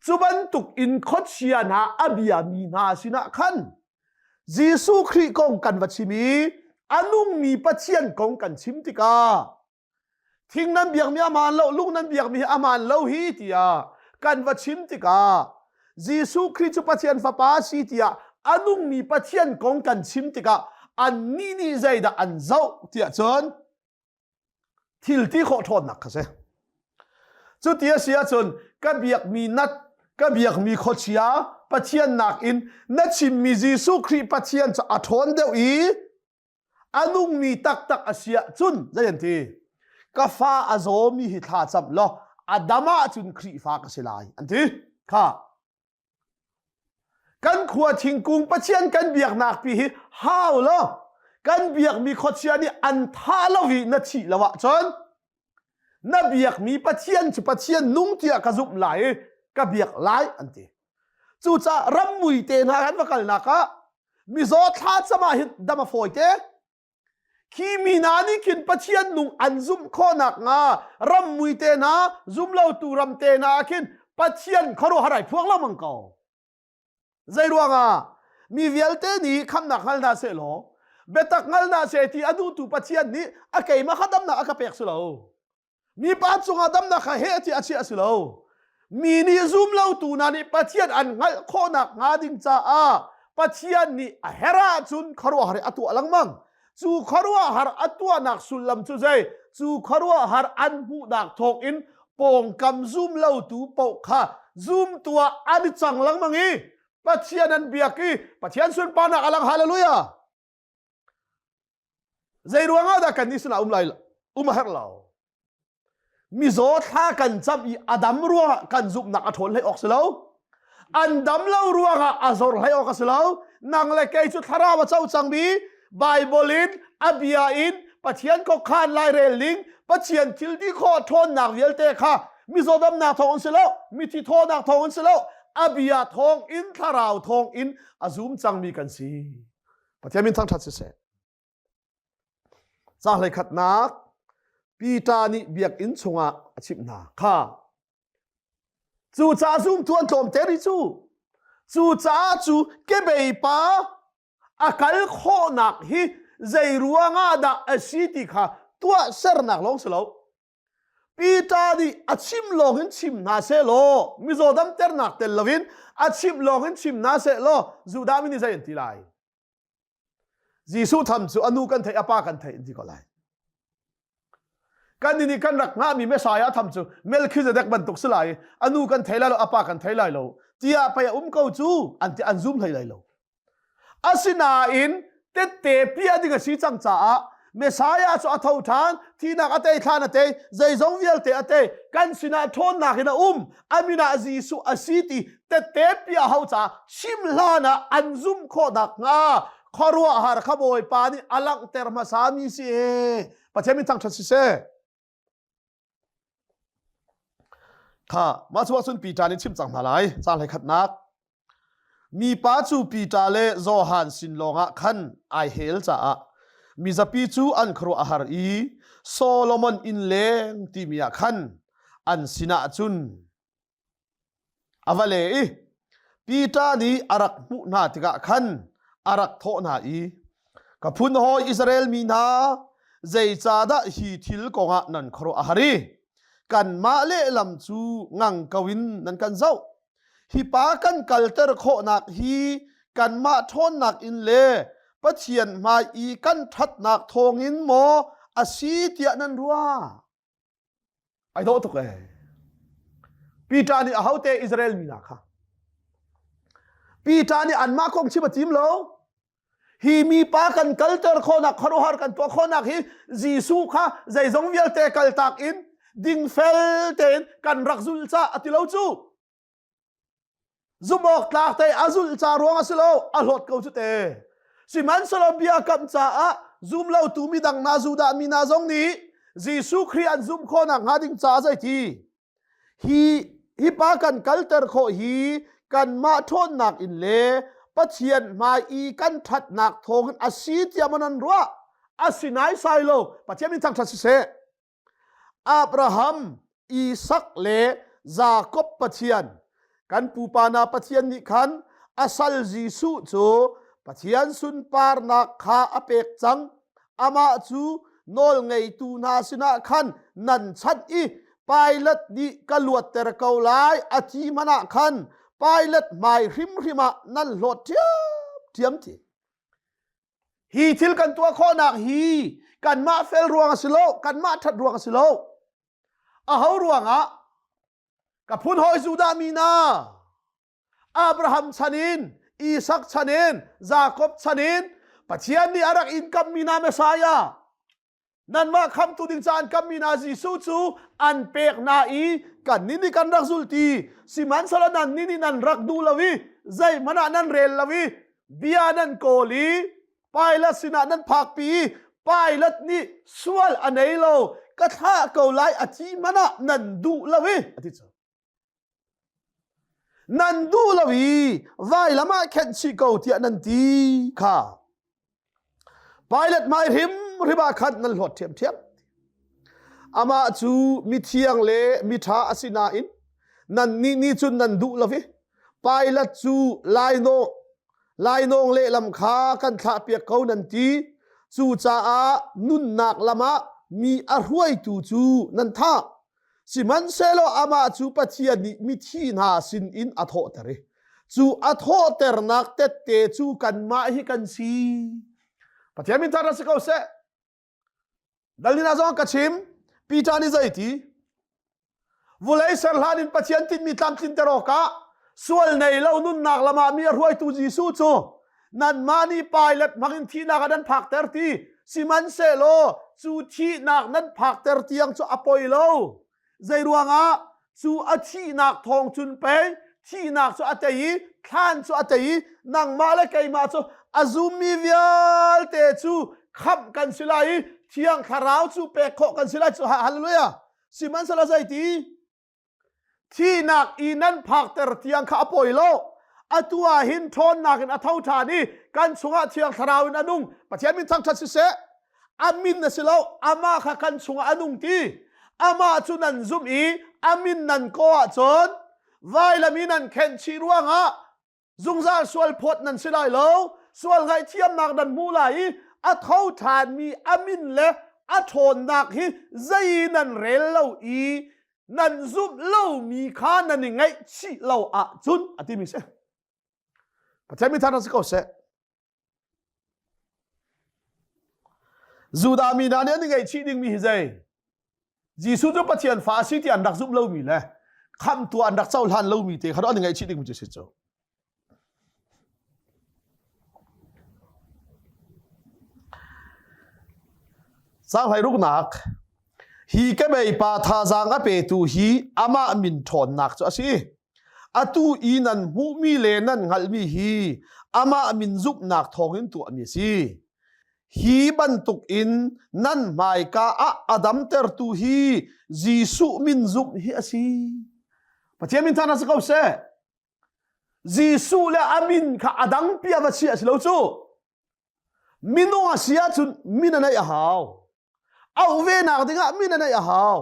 cu bantuk in khuachia hna a biami hna sinah khan Jesuh Khrih kong kan va chim i a nungmi Pathian kong kan chim tikah Thing nan biakmi a hmaan lo, lung nan biakmi hi a hmaan lo hi tiah kan va chim tikah Jesuh Khrih cu Pathian Fapa a si tiah a nungmi Pathian kong kan chim tikah annih nih zeidah an zoh tiah cun thil ti khawh ṭhawnnak kha si. Cuti a si ahcun ka biakmi nat ka biakmi khuachia Pathian nakin na chimmi Jesuh Khrih Pathian cu a ṭhawn deuh i a nungmi taktak a si ahcun zei an ti ka fa a zawmi hi thla cam law a dam ahcun Khrihfa ka si lai an ti kha Kan khua thingkung Pathian kan biaknak pi hi hau lo. Kan biakmi khuachia nih an thah lo i na thih lo ahcun na biakmi Pathian cu Pathian nung tiah ka zumh lai i ka biak lai an ti. Cucaah rammui te hna kan va kalnak ah mizaw thla cam ah hin dam a fawi te. Khi mi hna nih khin Pathian nung an zumh khawh nakhnga rammui te hna, zumlotu ram te hna ah khin Pathian khuaruahhar ai phuang lengmang ko. Zei ruangah? Mi vialte nih khamnak hngal hna seh law biatak hngal hna seh ti a duhtu Pathian nih a keimah kha damnak a ka pek si lo. Mipa cungah damnak kha heh ti a chiah a si lo. Mi nih zum lotu hna nih Pathian an hngalh khawhnak hnga ding caah Pathian nih a herh ahcun khuaruahhar a tuah lengmang. Cu khuaruahhar a tuahnak sullam cu zei? Cu khuaruahhar an hmuhnak thawngin pawngkam zum lotu paoh kha zumtu ah an i cang lengmang i Pathian an biak i Pathian sunparnak a lang. Hallelujah! Zei ruangah dah kan nih sinah um lai um a herh lo. Mizaw thla kan cam i a dam ruangah kan zumhnak a ṭhawn hlei awk si lo. An dam lo ruangah a zor hlei awk a si lo. Nang le kei cu thlarau a co cangmi Bible in a bia in Pathian khuakhan lairel ning Pathian thil ti khawh ṭhawnnak vialte kha mizaw damnak thawng in si lo mithi thawnak thawng in si lo a bia thawng in thlarau thawng in a zum cangmi kan si. Pathian min thangṭhat siseh. Ca hlei khatnak Peter nih biakinn chungah a chimh hna kha. Cucaah zumtu an tlawm te rih cu. Cucaah cu kebei pa a kal khawhnak hi zei ruangah dah a si ti kha tuahsernak lawng si lo. Peter nih a chim lawng in chim hna seh law mizaw damternak tel loin a chim lawng in chim hna seh law Judah mi nih zei an ti lai? Jesuh tham cu a nu kan theih a pa kan theih an ti ko lai. Kan nih kan rak hngahmi Messiah tham cu Melchizedek bantuk si lai a nu kan thei lai lo a pa kan thei lai lo tiah pei a um ko cu an ti an zum hlei lai lo. Asinain tette piah ding a si cang caah Messiah cu a tho ṭhan, thihnak a tei, thlan a tei, zeizong vialte a tei, kan sinah ṭhawnnak in a um, a min ah Jesuh a si ti tette piah hau caah chim hlan ah an zumh khawh nakhnga khuaruahhar kha Bawipa nih a langhter hmasami si ee. Pathian min thangṭhat siseh. Kha mah cu ahcun Peter nih chim cang hna lai. Ca hlei khatnak. Mipa cu Peter le Johan sin lawngah khan ai hel caah mizapi cu an khuaruah a har i Solomon inn leng timi ah khan an sinah cun A va le i Peter nih a rak hmuh hna tikah khan a rak thawh hna i, Ka phun hawi Israel mi hna, zeicahdah hi thil kongah nan khuaruah a har i kanmah lehlam cu ngang ko in nan kan zoh? Hi pa kan kalter khawhnak hi kanmah ṭhawnnak in le Pathian hmai i kan ṭhatnak thawngin maw a si tiah nan ruah? Ai dawh tuk ee. Peter nih ahote Israel mi hna kha. Peter nih anmah kong chim a tim lo. Hi mi pa kan kalter khawhnak khuaruahhar kan tuah khawhnak hi Jesuh kha zeizong vialte kaltak in dingfel tein kan rak zul ca a ti lo cu. Zumh tlak te a zulh ca ruang a si lo, a hlawt ko cu te. Sihmanhsehlaw biakam caah zum lotu midang hna Judah mi hna zong nih Jesuh Khrih an zumh khawhnak hnga ding caah zeiti hi hi pa kan kalter khawh hi kanmah ṭhawnnak in le Pathian hmai i kan ṭhatnak thawngin a si tiah maw nan ruah? A si naisai lo. Pathian min thangṭhat siseh. Abraham, Isak le Jakob Pathian kan pupa hna Pathian nih khan a sal Jesuh cu Pathian sunparnak kha a pek cang. Amah cu nawlngeitu hna sinah khan nan chanh i Pilat nih ka luatter ko lai a ti hmanh ah khan Pilat hmai hrimhrim ah nan hlawt ṭhiamṭhiam ti. Hi thil kan tuah khawhnak hi kanmah fel ruang a si lo, kanmah ṭhat ruang a si lo. Aho ruangah? Ka phun hawi Judah mi hna, Abraham chan in, Isak chan in, Jakob chan in, Pathian nih a rak in kammi hna Messiah, nanmah khamtu ding ca an kammi hna Jesuh cu an pek hna i kannih nih kan rak zul ti. Sihmanhsehlaw nannih nih nan rak duh lo i zeihmanh ah nan rel lo i bia nan kawl i Pilate sinah nan phakpi i Pilate nih sual a nei lo ka thlah ko lai a ti hmanh ah nan duh lo i a ti cu. Nan duh lo i vailam ah khenh chih ko tiah nan ti kha. Pilate hmai hrimhrim ah khan nan hlawt ṭhiamṭhiam. Amah cu mithiang le miṭha a si nain nannih nih cun nan duh lo i Pilate cu lainawng lainawng lehlam kha kan thlahpiak ko nan ti. Cucaah nunnak lam ah mi a hruaitu cu nan thah. Sihmanhsehlaw amah cu Pathian nih mithi hna sinin a thawhter i cu a thawhternak tette cu kanmah hi kan si. Pathian min thar si ko seh. Dalina zong ka chim. Peter nih zei ti? Vulei ser hlan in Pathian tinhmi tlamtlinter awkah sual nei lo nunnak lam ah mi a hruaitu Jesuh cu nanmah nih Pilate hmangin thihnak ah nan phakter ti. Sihmanhsehlaw cu thihnak nan phakter tiang cu a poi lo. Zei ruangah cu a thihnak thawng cun pei thihnak cu a tei i thlan cu a tei i nangmah le keimah cu a zummi vialte cu khamh kan si lai i thiang thlarau cu pek khawh kan si lai cu hallelujah sihmanhsehlaw zeiti Thihnak i nan phakter tiang kha a pawi lo. Atu ah hin ṭhawnnak in a tho ṭhan i kan chungah Thiang Thlarau in a nung. Pathian min thangṭhat siseh. A min a si lo, amah kha kan chungah a nung ti. Amah cu nan zumh i a min nan kaw ahcun vailam i nan khenh chih ruangah zungzal sual phawt nan si lai lo sual ngaihthiamnak nan hmu lai i a tho ṭhanmi a min le a ṭhawnnak hi zei nan rel lo i nan zumh lomi kha nan i ngaihchih lo ahcun a timi si Pathian mi thar si ko seh Judah mi hna nih an i ngaihchih dingmi hi zei Jesuh cu Pathian fa a si ti an rak zumh lomi le khamhtu an rak cohlan lomi te kha an i ngaihchih dingmi cu si cu. Caang ruknak hi kebei pa thazaang a petu hi amah min ṭhawnnak cu a si. Atu i nan hmuhmi le nan hngalhmi hi amah min zumhnak thawngin tuahmi a si. Hi bantuk in nan hmaika ah a damtertu hi Jesuh min zumh hi a si. Pathian min thana si ko seh. Jesuh le a min kha a dang pi a va si a si lo cu. Minung a si ahcun min a neih a hau. Auh ve nak dingah min a neih a hau.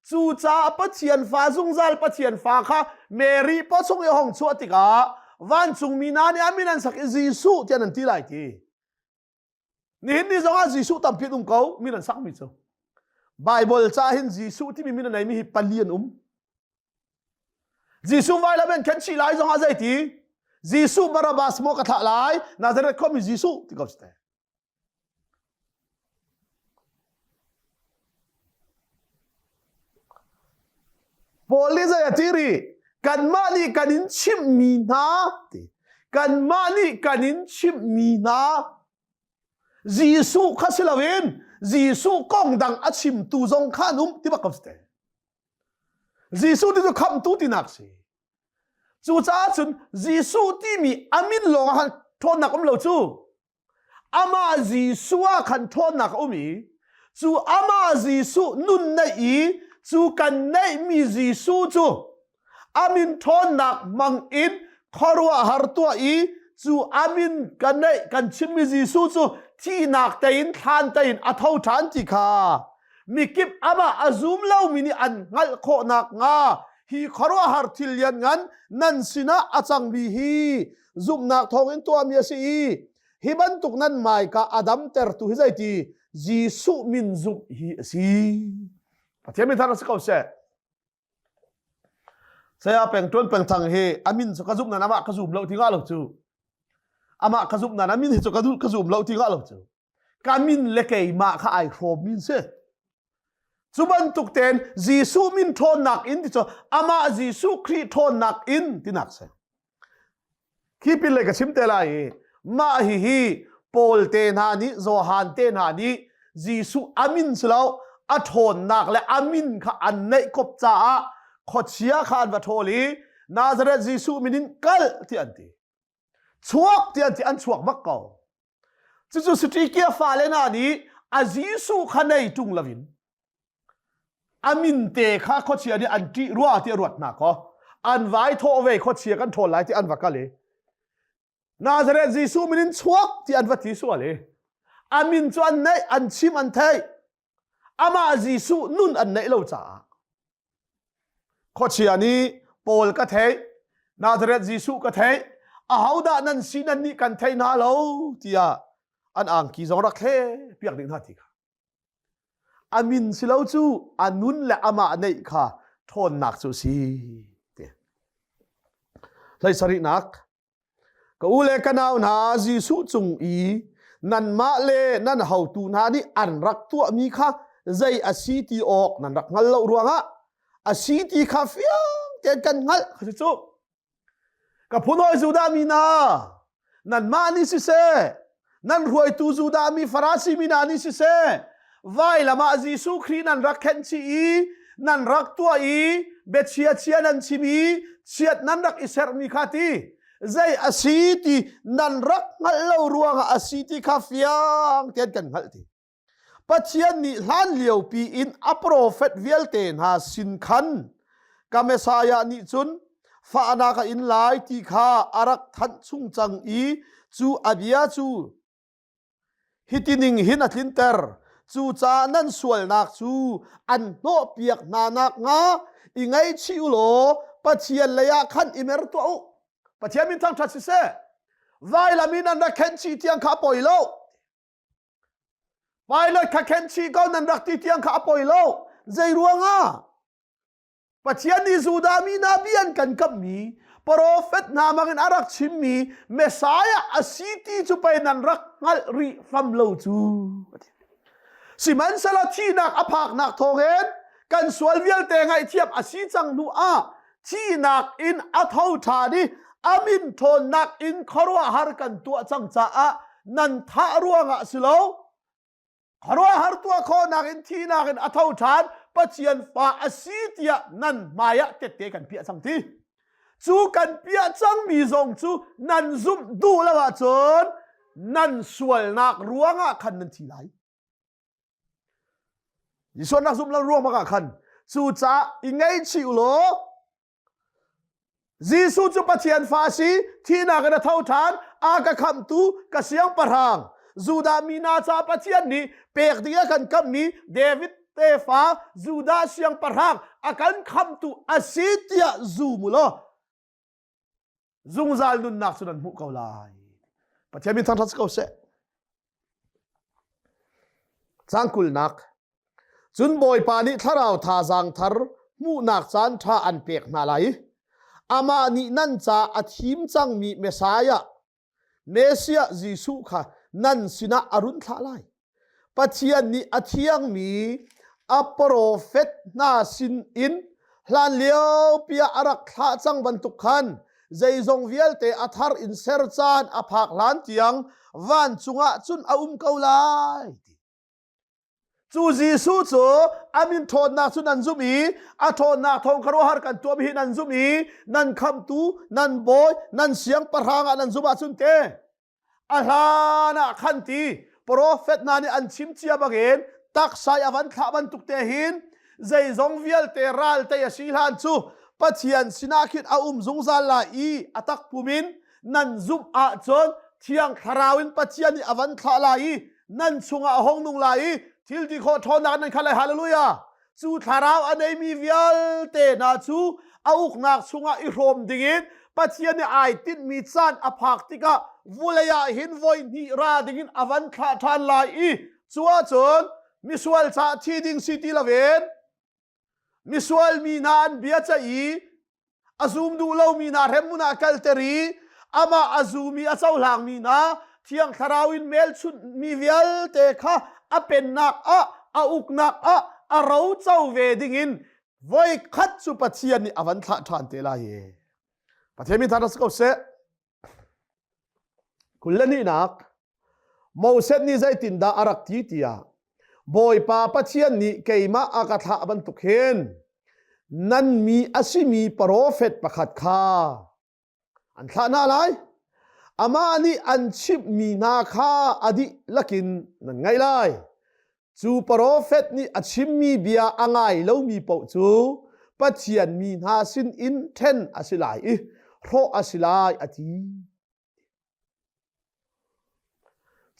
Cucaah Pathian fa zungzal Pathian fa kha Mary pawchung i hong chuah tikah vancungmi hna nih a min an sak i Jesuh tiah nan ti lai ti. Nihin ni zongah Jesuh tampi an um ko min an sakmi cu. Bible ca hin Jesuh timi min a neimi hi pali an um. Jesuh vailam in khen chih lai zongah zei ti? Jesuh Barabbas maw ka thlah lai? Nazareth khuami Jesuh ti ko si te. Paul nih zei a ti rih? Kanmah nih kan in chimhmi hna ti. Kanmah nih kan in chimhmi hna Jesuh kha si loin Jesuh kong dang a chimtu zong kha an um ti bak ko si te. Jesuh ti cu khamhtu tinak si. Cucaah cun Jesuh timi a min lawng ah khan ṭhawnnak um lo cu. Amah Jesuh ah khan ṭhawnnak a um i cu amah Jesuh nun neih i cu kan neihmi Jesuh cu a min ṭhawnnak hmang in khuaruahhar tuah i cu a min kan neih kan chimmi Jesuh cu thihnak tein thlan tein a tho ṭhan ti kha mikip amah a zum lomi nih an hngalh khawh nakhnga hi khuaruahhar thil lianngan nan sinah a cangmi hi zumhnak thawngin tuahmi a si i hi bantuk nan hmaika a damtertu hi zeiti Jesuh min zumh hi a si. Pathian min thar si ko seh. Saya peng tuan peng thang hi a min cu ka zumh nan amah ka zum lo ti nga lo cu. Amah ka zumh nan a min hi cu ka ka zum lo ti nga lo cu. Ka min le keimah kha ai hrawm min si. Cu bantuk tein Jesuh min ṭhawnnak in ti cu amah Jesuh Khrih ṭhawnnak in tinak si. Khi pin le ka chim te lai i mah hihi Paul te hna nih Johan te hna nih Jesuh a min si lo a ṭhawnnak le a min kha an neih kop caah khuachia kha an va ṭhawl i Nazareth Jesuh min in kal ti an ti. Chuak ti an ti an chuak bak ko. Cucu Sitikia fale hna nih a Jesuh kha nei ṭung loin a min te kha khuachia nih an ṭih rua ti a ruat hna kaw an vai thawh ve khuachia kan ṭhawl lai ti an va kal i Nazareth Jesuh min in chuak ti an va ti sual i a min cu an neih an chim an theih amah Jesuh nun an neih lo caah Khuachia nih Paul ka theih, Nazareth Jesuh ka theih, ahodah nan si nan nih kan thei hna lo tiah an angki zong rak thle piak ding hna ti kha. A min si lo cu a nun le amah neih kha ṭhawnnak cu si. Ti. Hlei sarihnak Ka u le ka nau hna Jesuh cung i nanmah le nan hotu hna nih an rak tuahmi kha zei a si ti awk nan rak hngal lo ruangah a si ti kha fiang tein kan hngalh kha cu ka phunhawi Judah mi hna nanmah nih siseh nan hruaitu Judah mi Farasi mi hna nih siseh vailam ah Jesuh Khrih nan rak khenh chih i nan rak tuah i biachia chia nan chim i chiat nan rak i serhmi kha ti zei a si ti nan rak hngalh lo ruangah a si ti kha fiang tein kan hngalh ti Pathian nih hlan liopi in a profet vialte hna sin khan ka Messiah nih cun fahnak a in lai ti kha a rak thanh chung cang i cu a bia cu hiti ning hin a tlinter. Cucaah nan sualnak cu an hnawhpiak hna nakhnga i ngaihchih u law Pathian lei ah khan i mer tuah u. Pathian min thangṭhat siseh. Vailam in an rak khenh chih tiang kha a poi lo. Pilot kha khenh chih ko nan rak ti tiang kha a poi lo. Zei ruangah? Pathian nih Judah mi hna bia an kan kamhmi profet hna bangin a rak chimmi Messiah a si ti cu pei nan rak hngalh rih fam lo cu. Sihmanhsehlaw thihnak a phaknak thawngin kan sual vialte ngaihthiam a si cang hnu ah thihnak in a tho ṭhan i a min ṭhawnnak in khuaruahhar kan tuah cang caah nan thah ruangah si lo khuaruahhar tuah khawhnak in thihnak in a tho ṭhan Pathian fa a si tiah nan hmaiah tette kan piah cang ti cu kan piah cangmi zong cu nan zumh duh lo ahcun nan sualnak ruangah khan nan thi lai Jesuh nak zumh lo ruang ah khan cucaah i ngaihchih u law Jesuh cu Pathian fa a si, thihnak in a tho ṭhan, a ka khamhtu, ka siangpahrang. Judah mi hna caah Pathian nih pek ding a kan kamhmi David tefa Judah siangpahrang a kan khamhtu a si tiah zum u law zungzal nunnak cu nan hmuh ko lai. Pathian min thangṭhat si ko seh. Cang kulnak Cun Bawipa nih thlarau thazaang thar hmuhnak caan ṭha an pek hna lai i amah nih nan ca a thim cangmi Messiah, Messiah Jesuh kha nan sinah a run thlah lai. Pathian nih a thiangmi a profet hna sinin hlanliopi ah a rak thlah cang bantuk khan zeizong vialte a thar in ser caan a phak hlan tiang vancung ah cun a um ko lai. Cu Jesuh cu a min ṭhawnnak cu nan zumh i a ṭhawnnak thawng khuaruahhar kan tuahmi hi nan zumh i nan khamhtu, nan bawi, nan siangpahrang ah nan zumh ahcun te a hlan ah khan ti profet hna nih an chim cia bangin taksai a van thlah bantuk te hin zeizong vialte ral tei a si hlan cu Pathian sinah khin a um zungzal lai i a takpum in nan zumh ahcun thiang thlarau in Pathian nih a van thlah lai i nan chungah a hong nung lai i thil ti khawh ṭhawnnak nan khat lai hallelujah cu thlarau a neimi vialte hna cu a uknak chungah i hrawm dingin Pathian nih ai tinhmi caan a phak tikah vulei ah hin voi hnih ra dingin a van thlah ṭhan lai i cu ahcun misual caah thi ding si ti loin misual mi hna an bia ceih i a zum duh lomi hna hremhmun ah kalter i amah a zumi a cohlangmi hna thiang thlarau in hmelchunh mi vialte kha a pennak ah a uknak ah a ro co ve ding in voi khat cu Pathian nih a van thlah ṭhan te lai i Pathian min thang si ko seh. 22nak Moses nih zeitindah a rak ti tiah Bawipa Pathian nih keimah a ka thlah bantuk hin nan mi a simi profet pakhat kha an thlah hna lai. Amah nih an chimhmi hna kha a dihlak in nan ngaih lai. Cu profet nih a chimmi bia a ngai lomi paoh cu Pathian mi hna sinin ṭhen a si lai i hrawh a si lai a ti.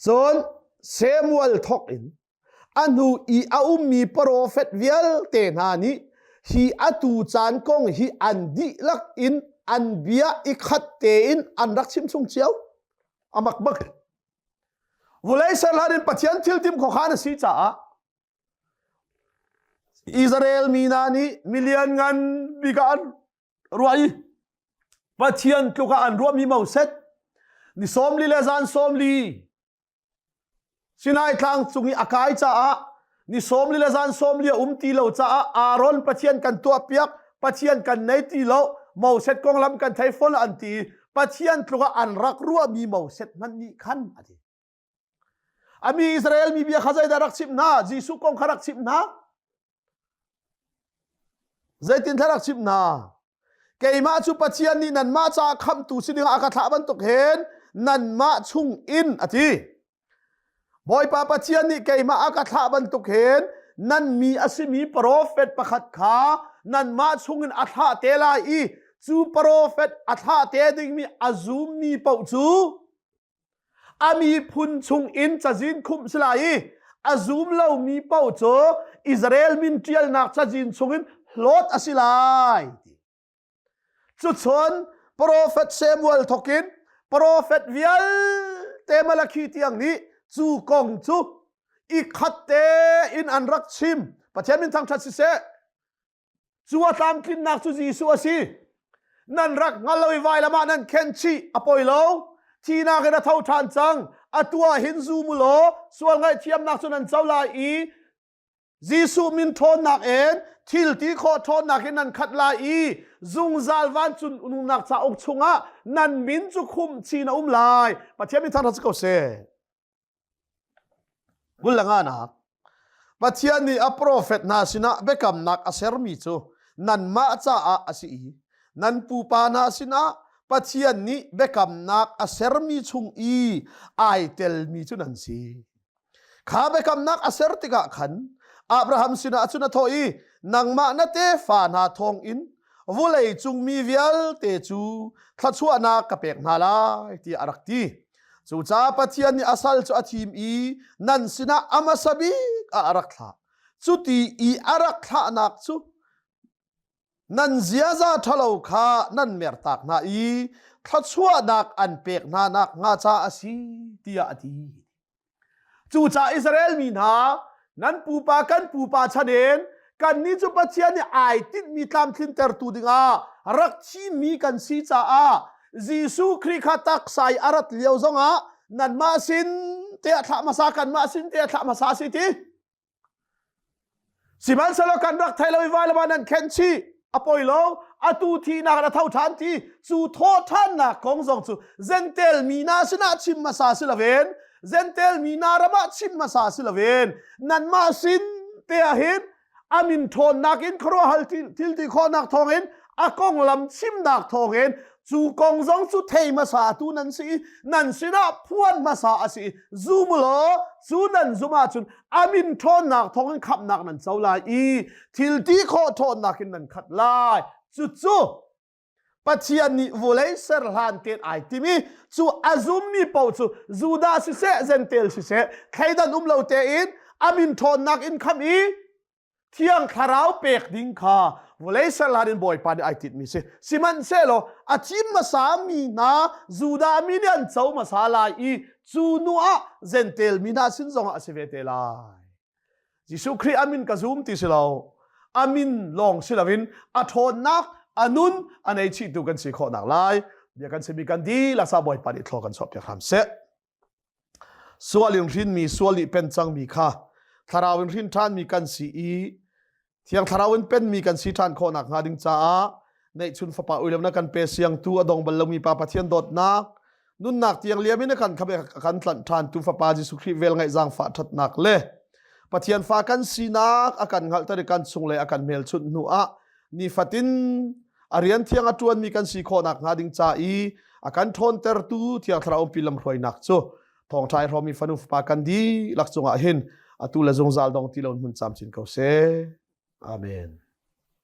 Cun Samuel thawk in a hnu i a ummi profet vialte hna nih hi atu caan kong hi an dihlak in an bia i khat tein an rak chim chung cio. A mak bak. Vulei ser hlan in Pathian thil tim khuakhan a si caah Israel mi hna nih milian ngan bik ah an ruah i Pathian tluk ah an ruahmi Moses ni 40 le zan 40 Sinai tlang cung i a kai caah ni 40 le zan 40 a um ti lo caah Aaron Pathian kan tuahpiak Pathian kan nei ti lo Moses konglam kan thei fawn an ti Pathian tluk ah an rak ruahmi Moses hmanh nih khan a ti ami Israel mi bia kha zeidah rak chimh hna Jesuh kong kha rak chimh hna Zeitin thla rak chimh hna? Keimah cu Pathian nih nanmah caah khamhtu si dingah a ka thlah bantuk hin nanmah chung in a ti. Bawipa Pathian nih keimah a ka thlah bantuk hin nan mi a simi profet pakhat kha nanmah chungin a thlah te lai i cu profet a thlah te dingmi a zummi paoh cu A miphun chung in cazin khumh si lai i a zum lomi paoh cu Israel min ṭialnak cazin chungin hlawt a si lai. Cucun profet Samuel thawkin profet vialte Malakhi tiang nih cu kong cu i khat tein an rak chim. Pathian min thangṭhat siseh. Cu a tlamtlinnak cu Jesuh a si. Nan rak hngal lo i vailam ah nan khen chih a poi lo. Thinak in a tho ṭhan cang. Atu ah hin zum u law sual ngaihthiamnak cu nan co lai i Jesuh min ṭhawnnak in thil ti khawh ṭhawnnak in nan khat lai i zungzal vancung nunnak cauk chungah nan min cu khumh chin a um lai. Pathian min thangṭhat si ko seh. Kullanganak Pathian nih a profet hna sinah biakamnak a sermi cu nanmah caah a si i nan pupa hna sinah Pathian nih biakamnak a sermi chung i ai telmi cu nan si. Kha biakamnak a ser tikah khan Abraham sinah cun a thawh i nangmah na tefa hna thawngin vulei cung mi vialte cu thluachuahnak ka pek hna lai tiah a rak ti. Cucaah Pathian nih a sal cu a thim i nan sinah a hmasa bik ah a rak thlah. Cuti i a rak thlahnak cu nan ziaza ṭhalo kha nan mertak hna i thluachuahnak an pek hna nakhnga caah a si tiah a ti. Cucaah Israel mi hna, nan pupa kan pupa chan in kannih cu Pathian nih ai tinhmi tlamtlintertu dingah rak thimmi kan si caah Jesuh Khrih kha taksa i a rat lio zongah nanmah sin te a thlah hmasa kanmah sin te a thlah hmasa si ti. Sihmanhsehlaw kan rak thei lo i vailam ah nan khenh chih a poi lo atu thihnak in a tho ṭhan ti cu thawhṭhannak kong zong cu Jentail mi hna sinah chim hmasa si loin Jentail mi hna ram ah chim hmasa si loin nanmah sin te ah hin a min ṭhawnnak in khuaruahhal thil ti khawhnak thawngin a konglam chimnak thawngin cu kong zong cu thei hmasa tu nan si i nan sinah phuan hmasa a si i zum law cu nan zum ahcun a min ṭhawnnak thawngin khamhnak nan co lai i thil ti khawh ṭhawnnak in nan khat lai cucu Pathian nih vulei ser hlan tein ai tim i cu a zummi paoh cu Judah siseh Jentail siseh thleidan um lo tein a min ṭhawnnak in khamh i Thiang Thlarau pek ding kha vawlei serhlan in Bawipa nih ai tinhmi si. Sihmanhsehlaw a thim hmasa mi hna Judah mi nih an co hmasa lai i cu nu ah Jentail mi hna sin zongah a si ve te lai. Jesuh Khrih a min ka zum ti si lo. A min lawng si loin a ṭhawnnak, a nun a nei chihtu kan si khawhnak lai. Bia kan simi kan dihlak sa Bawipa nih thlaw kan chuahpiak hram seh. Sual in hrinmi, sual nih pen cangmi kha. Thlarau in hrin ṭhanmi kan si i Thiang Thlarau in penmi kan si ṭhan khawh nakhnga ding caah neihchun fapa uilam na kan pe siangtu a dong bal lomi pa Pathian dawtnak nunnak tiang liam in a kan khamh a kan tlanh ṭhan tu fapa Jesuh Khrih vel ngaih zaangfah ṭhatnak le Pathian fa kan sinak a kan hngalhter i kan chung le a kan hmelchunh hnu ah nifatin a rian thiang a ṭuanmi kan si khawh nakhnga ding ca i a kan ṭhawntertu Thiang Thlarau umpi lamhruainak cu thawngṭha i hrawmi fanu fapa kan dihlak cungah hin atu le zungzal dong ti lo hmun camcin ko seh. Amen.